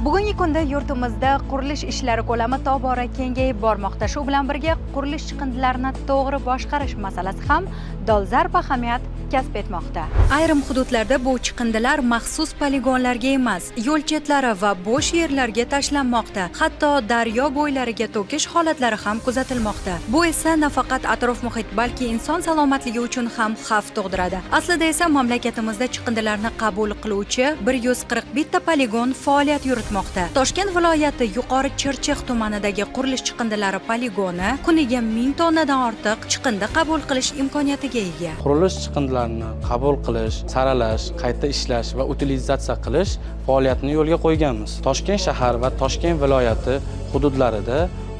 Bugungi kunda yurtimizda qurilish ishlari ko'lami tobora kengayib bormoqda. Shu bilan birga qurilish chiqindilarini to'g'ri boshqarish masalasi ham dolzarb ahamiyat kasb etmoqda. Ayrim hududlarda bu chiqindilar maxsus poligonlarga emas, yo'l chetlari va bo'sh yerlarga tashlanmoqda. Hatto daryo bo'ylariga to'kish holatlari ham kuzatilmoqda. Bu esa nafaqat atrof muhit, balki inson salomatligi uchun ham xavf tug'diradi. Aslida esa mamlakatimizda chiqindilarni qabul qiluvchi 141 ta poligon faoliyat yuritmoqda. Toshkent viloyati Yuqori Chirchiq tumanidagi qurilish chiqindilari poligoni kuniga 1000 tonnadan ortiq chiqindi qabul qilish imkoniyatiga ega. Qurilish chiqindilarini qabul qilish, saralash, qayta ishlash va utilizatsiya qilish faoliyatini yo'lga qo'yganmiz. Toshkent shahar va Toshkent viloyati hududlarida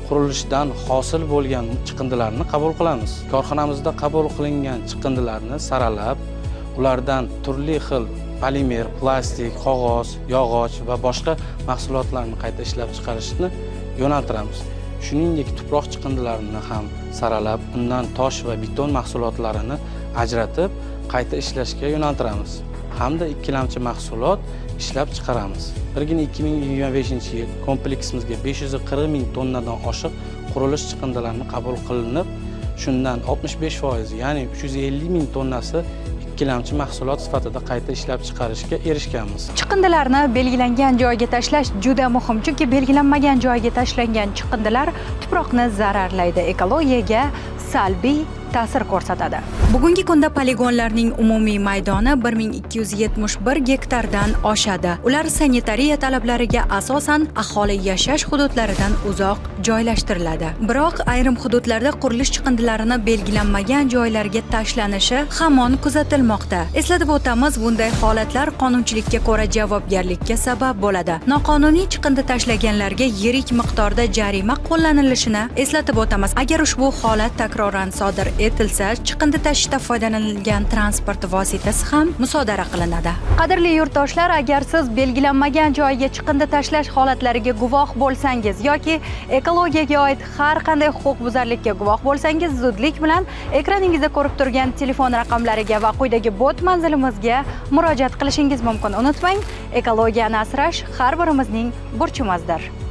qurilishdan hosil bo'lgan chiqindilarni qabul qilamiz. Korxonamizda qabul qilingan chiqindilarni saralab, ulardan turli xil polimer, plastik, qog'oz, yog'och va boshqa mahsulotlarni qayta ishlab chiqarishni yo'naltiramiz. Shuningdek, tuproq chiqindilarini ham saralab, undan tosh va beton mahsulotlarini ajratib, qayta ishlashga yo'naltiramiz hamda ikkilamchi mahsulot ishlab chiqaramiz. Birgina 2025 yil kompleksimizga 540 ming tonnadan oshiq qurilish chiqindilarini qabul qilinib, shundan 65%, ya'ni 350 ming tonnasi ikkilamchi mahsulot sifatida qayta ishlab chiqarishga erishganmiz. Chiqindilarni belgilangan joyga tashlash juda muhim, chunki belgilanmagan joyga tashlangan chiqindilar tuproqni zararlaydi, ekologiyaga salbiy ta'sir ko'rsatadi. Bugungi kunda poligonlarning umumiy maydoni 1271 gektardan oshadi. Ular sanitariya talablariga asosan aholi yashash hududlaridan uzoq joylashtiriladi. Biroq ayrim hududlarda qurilish chiqindilarini belgilanmagan joylarga tashlanishi hamon kuzatilmoqda. Eslatib o'tamiz, bunday holatlar qonunchilikka ko'ra javobgarlikka sabab bo'ladi. Noqonuniy chiqindi tashlaganlarga yirik miqdorda jarima qo'llanilishini eslatib o'tamiz. Agar ushbu holat takroran sodir etilsa, chiqindi tashishda foydalanilgan transport vositasi ham musodara qilinadi. Qadrli yurtdoshlar, agar siz belgilanmagan joyga chiqindi tashlash holatlariga guvoh bo'lsangiz yoki ekologiyaga oid har qanday huquqbuzarlikka guvoh bo'lsangiz, zudlik bilan ekraningizda ko'rib turgan telefon raqamlariga va quyidagi bot manzilimizga murojaat qilishingiz mumkin. Unutmang, ekologiyani asrash har birimizning burchimizdir.